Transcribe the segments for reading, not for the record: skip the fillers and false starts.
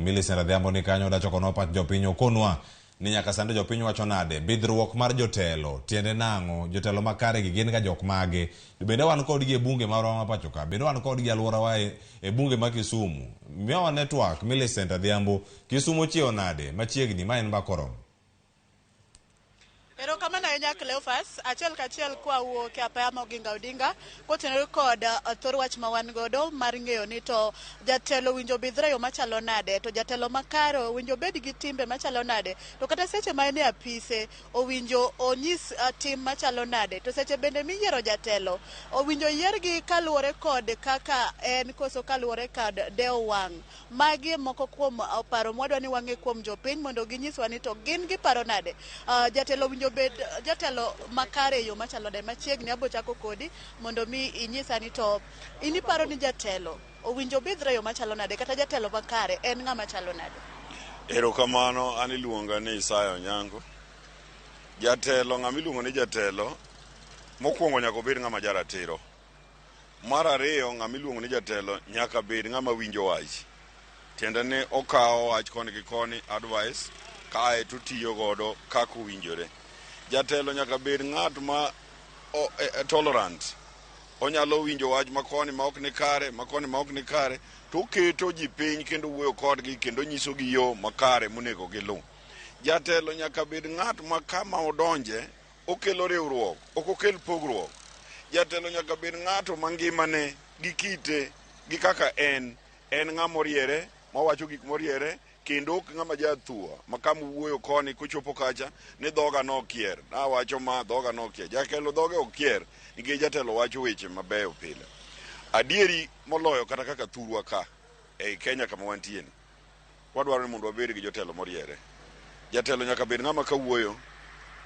Millicent Adhiambo ni kanyo dachoko nwa pach jopiny okonwa ni nyaka sani to jopiny wacho nade bidhruok mar jotelo tiende nang'o jotelo makare gi gin ga jok mage bende wan kodgi e bunge marwa ma pacho ka bende wan kodgi e alworawa e bunge ma Kisumu miyowa network Millicent Adhiambo Kisumu ochiewo nade machiegni ma en mbaka oromo. Erokamano ahinya Cleophas, achiel kachiel kwawuok e apaya ma Oginga Odinga kotenore kod thor wach ma wan godo mar ng'eyo ni to jatelo owinjo obidhre e yo machalo nade, to jatelo makare owinjo obed gi timbe machalo nade, to kata seche ma en e apise owinjo onyis tim machalo nade, to seche bende miyiero jatelo owinjo yiergi kaluwore kod kaka en koso kaluwore kod dewo wang'. Magi e moko kuom paro mwadwa ni wang'e kuom jopiny mondo ginyiswa ni to gin giparo nade. Jatelo owinjo bed jatelo makare e yo machalo nade. Machiegni abo chako kodi mondo mi inyisa ni to in iparo ni jatelo owinjo bidhre e yo machalo nade kata jatelo makare en ng'ama chalo nade? Erokamano, an iluonga ni Isaya Onyango. Jatelo, ng'ama iluongo ni jatelo, mokwongo nyaka obed ng'ama jaratiro. Mar ariyo, ng'ama iluongo ni jatelo nyaka bed ng'ama winjo wach. Tiende ni okawo wach koni gi koni, advice, kae to otiyo godo kaka owinjore. Jatelo nyaka bed ng'at ma o, e, e, tolerant. Onyalo winjo wach ma koni ma ok ni kare, ma koni ma ok ni kare, to oketo ji piny kendo wuoyo kodgi kendo nyisogi yo makare monego giluw. Jatelo nyaka bed ng'at ma kama odonje Okelo riwruok, ok okel pogruok. Jatelo nyaka bed ng'ato ma ngimane gi kite gi kaka en, en ng'ama oriere, mawacho gik moriere, kendo ok ng'ama jathuwa ma kama owuoyo koni kochopo kacha ni dhoga nokier, nawacho ma dhoga nokier. Jatelo dhoge ok kier nikech jatelo wacho weche mabeyo pile. Adieri moloyo kata kaka thurwa ka ei Kenya kama wantie ni. Wadwaro ni mondo wabed gi jotelo moriere. Jatelo nyaka bed ng'ama kawuoyo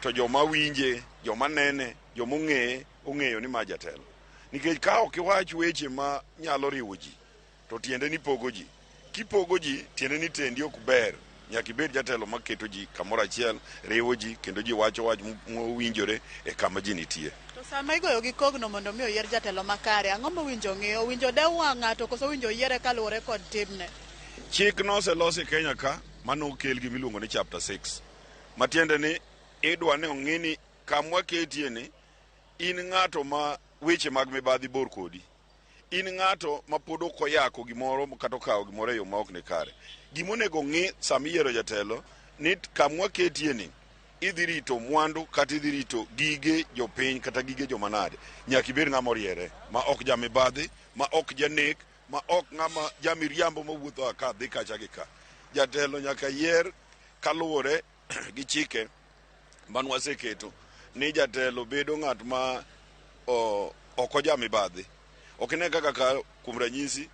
to joma winje, joma nene, joma ong'eye ong'eyo ni ma jatelo. Nikech ka ok iwach weche ma nyalo riwo ji, to tiende ni pogo ji. Kipogo ji, tiende ni tendi ok ber. Nyaka ibed jatelo maketo ji kamoro achiel, riwo ji, kendo ji wacho wach mowinjore e kama ji nitie. To sama igoyo gi kogno mondo mi oyier jatelo makare, ang'o mowinjo ong'i? Owinjo odew wang' ng'ato koso owinjo oyiere kaluwore kod timne? Chik noselos e Kenya ka mane okel gima iluongo ni chapter 6 matiende ni idwa ni ong'i ni kamwa ketie ni in ng'ato ma weche mag mibadhi bor kodi. In ng'ato ma pod ok oyako gimoro kata okawo gimoro e yo ma ok ni kare. Gima onego ong'i sama iyiero jatelo ni kamwa ketie ni idhi rito mwandu kata idhi rito gige jopiny kata gige joma nade. Nyaka ibed ng'ama oriere ma ok ja mibadhi, ma ok janek, ma ok ng'ama jamiriambo mawuotho a ka dhi kacha gi ka. Jatelo nyaka yier kaluwore gi chike mane waseketo ni jatelo bedo ng'at ma ok ojamibadhi. Ok ine kaka ka kuom ranyisi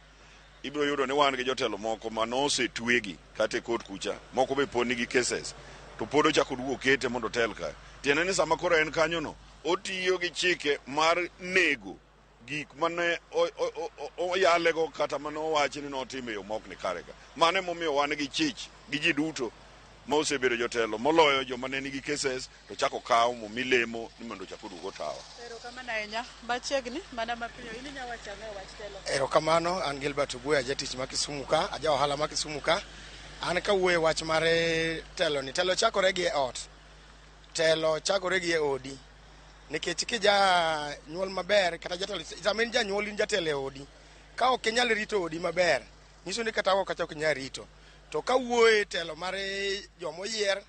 ibiro yudo ni wan gi jotelo moko ma nosetwegi kata e kot kucha, moko be pod nigi cases to pod ochako oduogo okete mondo otel ka. Tiende ni sama koro en kanyono, otiyo gi chike mar nego gik mane oyalego kata mane owachi ni notimo e yo ma ok ni kare ka. Mano emomiyo wan gi chich gi ji duto ma osebedo jotelo moloyo joma ne nigi cases to chako kaw momi lemo ni mondo ochak oduog otawa. Erokamano ahinya. Machiegni mana mapiyo in inya wacho ang'o e wach telo? Erokamano, an Gilbert Oguya, jatich ma Kisumu ka, aja ohala ma Kisumu ka. An kawuoyo e wach mar telo ni, telo chakore gi e ot. Telo chakore gi e odi. Nikech kija nyuol maber kata jatelo, sama in janyuol in jatelo e odi. Ka ok inyal rito odi maber, nyiso ni kata oko kacha ok inyal rito. To ka wuoye telo mar joma oyier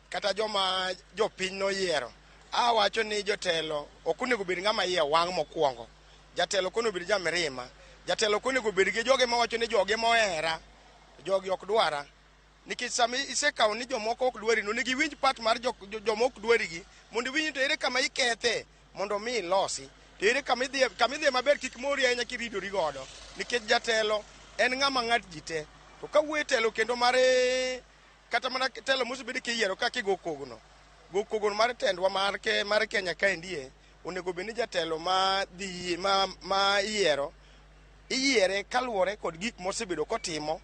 kata joma jopiny noyiero, awacho ni jotelo ok onego bed ng'ama iye wang' mokwongo. Jatelo ok onego bed ja mirima. Jatelo ok onego bed gi joge mawacho ni joge mohera, jogi ok dwara. Nikech sama isekawo ni jomoko ok dwari, onego iwinj part mar joma ok dwari gi, mondo iwinj to ere kama ikethe mondo mi ilosi. To ere kama idhiye, kama idhiye maber kik mori ahinya kiridori godo. Nikech jatelo en ng'ama ng'at ji te. To ka wuoyo telo kendo mar kata mana telo mosebed kiyiero ka kigo kogno. Go kogno mar tendwa mar, ke, mar Kenya kaendie, onego bed ni jatelo ma dhi ma, ma iyiero iyiere kaluwore kod gik mosebedo kotimo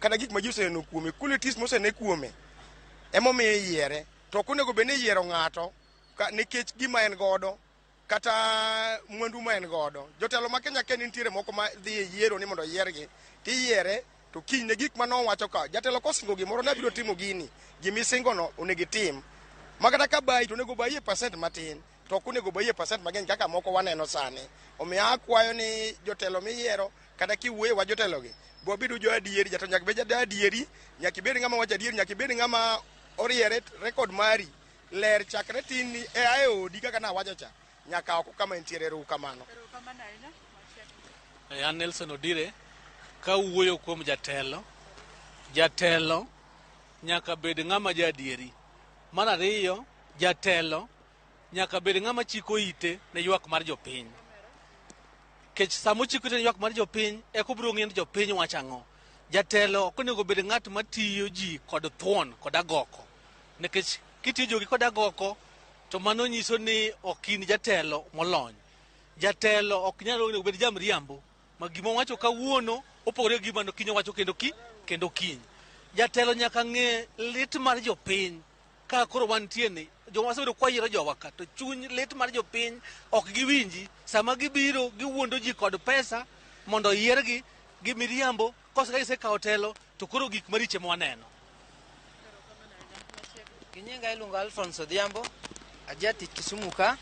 kata gik ma ji oseneno kuome, qualities mosene kuome emomiyo iyiere. To ok onego bed ni iyiero ng'ato nikech gima en godo kata mwandu ma en godo. Jotelo ma Kenya ka nitiere moko ma dhi e yiero ni mondo oyiergi, tiyiere to To kiny ne gik mane owacho ka jatelo kosingo gimoro ni abiro timo gini, gimisingono onego itim. Ma kata ka bayi to onego bayi e percent matin, to ok onego bayi e percent mang'eny kaka moko waneno sani. Omiyo akwayo ni jotelo miyiero kata kiwuoyo wa jotelogi, be wabedo jo adieri, jatelo nyaka bed ja adieri, nyaka ibed ng'ama wacho adieri, nyaka ibed ng'ama oriere record mari ler chakre tin ni e ae odi kaka nawacho cha nyaka oko kama entiere. Ero kamano. Erokamano ahinya. Machiegni. An Nelson Odire, kawuoyo kuom jatelo, jatelo nyaka bed ng'ama jaadieri. Mar ariyo, jatelo nyaka bed ng'ama chiko ite ne ywak mar jopiny. Kech sama ochiko ite ne ywak mar jopiny, eka obiro ng'eyo ni jopiny wacho ang'o. Jatelo ok onego bed ng'at matiyo ji kod thuon kod agoko. Nikech kitiyo jogi kod agoko, to mano nyiso ni ok in jatelo molony. Jatelo ok nyal onego bed jamriambo ma gima owacho kawuono opogore gi gima kiny owacho kendo ki kendo kiny. Jatelo nyaka ng'e lit mar jopiny ka koro wantie ni joma wasebedo kwayiero jowa ka to chuny lit mar jopiny ok giwinji sama gibiro giwuondo ji kod pesa mondo oyiergi gi miriambo koso ka gisekawo telo to koro gik maricho ema waneno. Ginyinga iluongo Alphonse Odhiambo, ajatich Kisumu ka.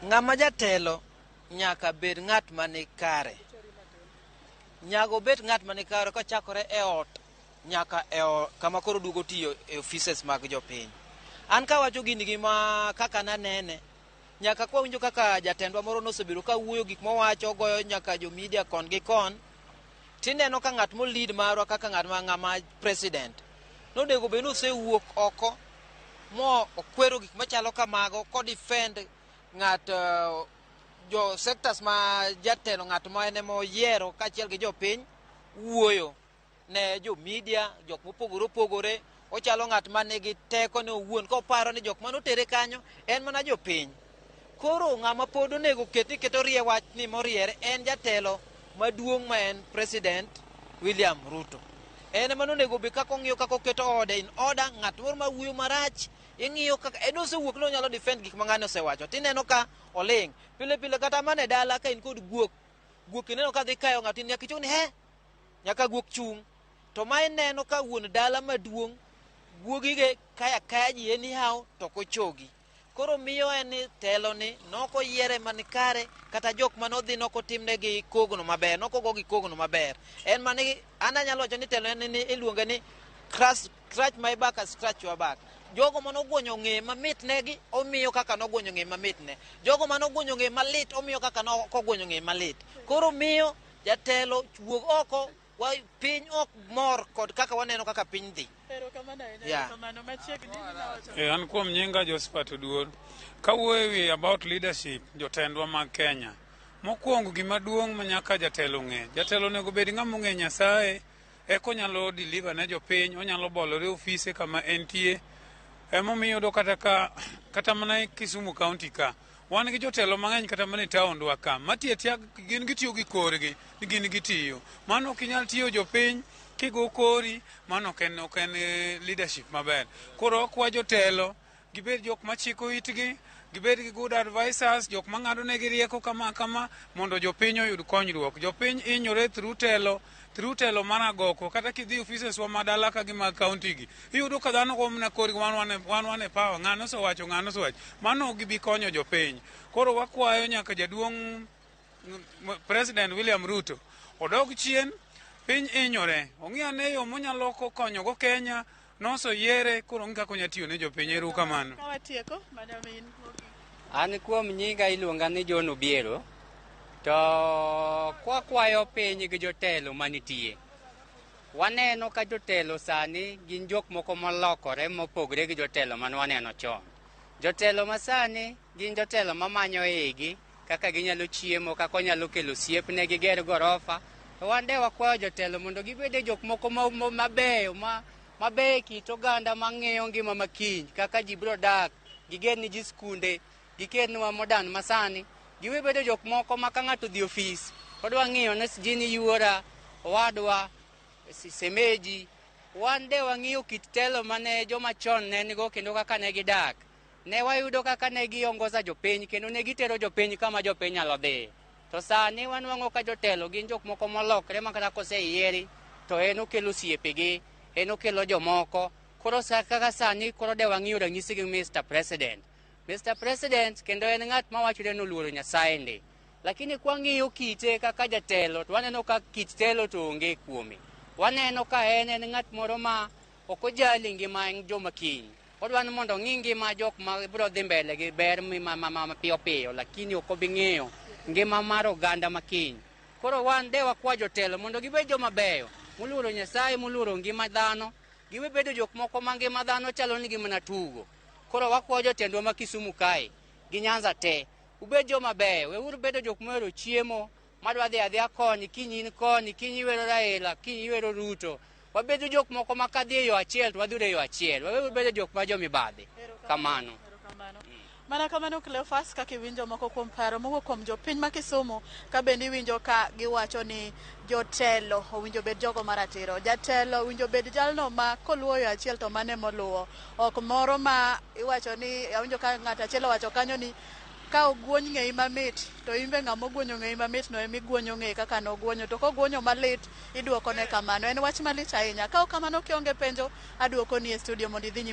Ng'ama jatelo nyaka bed ng'at mani kare. Nyaka obed ng'at mani kare kochakore e ot nyaka e o, kama koro duogo tiyo e offices mag jopiny. An kawacho gini gima kaka nanene, nyaka kwawinjo kaka jatendwa moro nosebedo ka wuoyo gik mowacho ogoyo nyaka jo media kon gi kon, tineno ka ng'at mo lead marwa kaka ng'at ma ng'ama president nonego bed ni osewuok oko mo okwero gik machalo kamago ko defend ng'at jo sectors ma jatelo ng'at ma en ema oyiero kaachiel gi jopiny wuoyo ne jo media jok mopogore opogore ochalo ng'at ma nigi teko ne owuon koparo ni jok manotere kanyo en mana jopiny koro ng'ama pod onego ket ni keto rie wach ni moriere en jatelo maduong' ma en president William Ruto en ema nonego bed kaka ong'iyo kaka oketo ode in order ng'at moro ma wuoyo marach ing'iyo kaka en osewuok ni onyalo defend gik ma ng'ani osewacho tineno ka oling' pile pile kata mana e dala ka in kod guok guok ineno ka dhi kayo ng'ato in nyaka ichung ni he nyaka guok chung' to ma ineno ka wuon dala maduong' guogige kaya kaya ji anyhow to ok ochogi koro miyo en ni telo ni nokoyiere man kare kata jok manodhi nokotimnegi kogno maber nokogogi kogno maber en mani an anyalo wacho ni telo en ni iluonge ni scratch my back I scratch your back jogo manoguonyo ng'e mamit negi omiyo kaka noguonyo ng'e mamit ne jogo manoguonyo ng'e malit omiyo kaka nokoguonyo ng'e malit koro miyo jatelo wuog oko wa piny ok mor kod kaka waneno kaka piny dhi Erokamano ahinya. Yeah. Erokamano. Machiegni ninawacho. An kuom nyinga Josephat Oduor. Kawuoyo ewi about leadership jotendwa mag Kenya. Mokwongo gima duong' ma nyaka jatelo ng'e. Jatelo onego bed ng'ama ong'e Nyasaye eka onyalo deliver ne jopiny, onyalo bolore e ofise kama entie. Emomiyo iyudo kata ka kata mana e Kisumu County ka wan gi jotelo mang'eny kata mana e taondwa ka matiyo atiya gin gitiyo gi korgi ni gin gitiyo. Mano ok inyal tiyo jopiny kigo kori mano ok en leadership maber. Koro wakwa jotelo gibed jok machiko itgi gibed gi good advisors jok mang'ado negi rieko kama kama mondo jopiny oyud konyruok jopiny hinyore through telo through telo mar agoko kata kidhi offices wa madala ka gi mag county gi iyudo ka dhano go mana korgi wan e power ng'ano osewacho ng'ano osewacho mano ok gibi konyo jopiny koro wakwayo nyaka jaduong' President William Ruto odog chien piny hinyore ong'i ane yo monyalo konyogo Kenya nosoyiere koro ong'i kaka onya tiyo ne jopiny ero kamano Ka watieko, madam in mogik. An kuom nyinga iluonga ni John Obiero to kwakwayo piny gi jotelo manitie waneno ka jotelo sani gin jok moko molokore mopogore gi jotelo mane waneno chon jotelo masani gin jotelo mamanyo igi kaka ginyalo chiemo kaka onyalo kelo osiepne giger gorofa to wan de wakwayo jotelo mondo gibede jok moko mabeyo ma mabeyo e kit oganda mang'iyo ngima makiny kaka ji biro dak giger ni ji skunde gikelnwa modern masani giwe bedo jok moko ma ka ng'ato odhi ofis odwa ng'iyo ni sijui ni yuora owadwa semeji wan de wang'iyo kit telo mane joma chon ne nigo kendo kaka ne gidak ne wayudo kaka ne giongoza jopiny kendo ne gitero jopiny kama jopiny nyalo dhiye. To sani wanwang'o ka jotelo gin jok moko molokre ma kata koseyieri to en okelo osiepegi, en okelo jomoko. Koro kaka sani koro de wang'iyo ranyisi gi Mr. President. Mr. President kendo en ng'at mawachore ni oluoro Nyasaye ndi. Lakini kwang'iyo kite kaka jatelo to waneno ka kit telo to onge kuome. Waneno ka en ng'at moro ma ok ojali ngima joma kiny. Odwa ni mondo ong'i ngima jok ma biro dhi mbele gi ber ma piyo piyo, lakini ok obi ng'iyo ngima mar oganda ma kiny. Koro wan de wakwa jotelo mondo gibed joma beyo, moluoro Nyasaye, moluoro ngima dhano, giwe bedo jok moko ma ngima dhano chalo nigi mana tugo. Koro wakwayo jotendwa ma Kisumu kae gi Nyanza te, ubed joma beyo, weuru bedo jok mohero chiemo, madwa dhi adhiya koni, kiny in koni, kiny iwero Raila, kiny iwero Ruto. Wabedo jok moko ma kadhi e yo achiel to wadhi e yo achiel. Waweuru bedo jok ma jomibadhi. Kamano. Mana kamano Cleophas, kaka iwinjo moko kuom paro mowuok kuom jopiny ma Kisumu, ka bende iwinjo ka giwacho ni jotelo owinjo bed jogo maratiro. Jatelo owinjo bed jalno ma koluwo yo achiel to mane moluwo. Ok moro ma iwacho ni, awinjo ka ng'ato achiel owacho kanyo ni ka ogwony ng'eyi mamit to in be ng'ama ogwonyo ng'eyi mamit no ema igwonyo ng'eyi kaka nogwonyo, to kogwonyo malit iduokone kamano. En wach malich ahinya. Ka ok kamano kionge penjo, aduokoni e studio mondo idhi nyime.